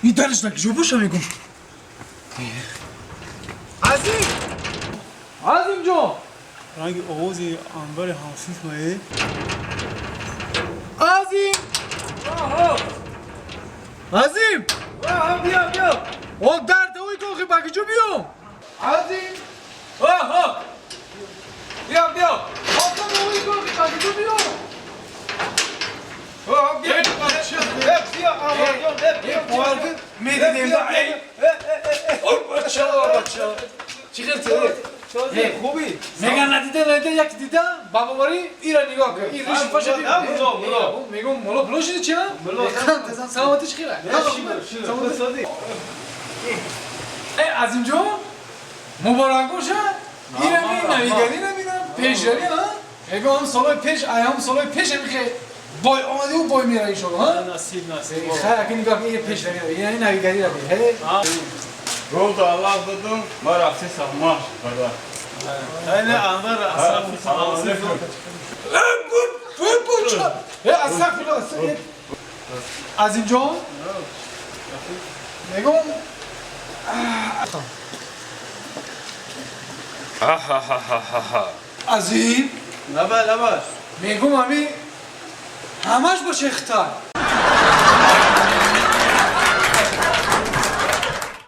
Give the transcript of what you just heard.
ин дарш накиҷо боша мегум. Азим! Азим ҷон! Ранги овози Анвари ҳамсинф мае. Азим! Азим! Биё, биё. О, дар тавои кохи ба киҷо биём? Азим! Биё, биё. О, тавои кохи ба киҷо биём? Биё, биё, Анварҷон, биё. Медидем да, эй! Ой, бача, бача. Чӣ хел ту? Хуби? Меган надида, надида, як дида, ба боварӣ ира нигоҳ кун. Ин риши паша Да, мулло, мулло. Мегум, мулло пуло шиди чи? Мулло. Саломатӣ чӣ хела? Э, Азимҷон, муборак боша. Ира ми навигарӣ набинам, пешравӣ, ҳа? Мегум, ҳам солои пеш, ай ҳам солои пеш михе бой омадиу бой мера иншолло, ҳа? Насиб, насиб. Хай, аки нигоҳ кун, ира пешравӣ, ина навигарӣ раби, ҳе? Рӯза Аллоҳ додум, ма рафти сахмаш бада. Айна Анвар асафи. Салом алейкум. Э, астағфируллоҳ, астағфируллоҳ. Азимҷон, мегум, Азим, Лаба, лаба. Мегум, ами ҳамаш бо шехтай.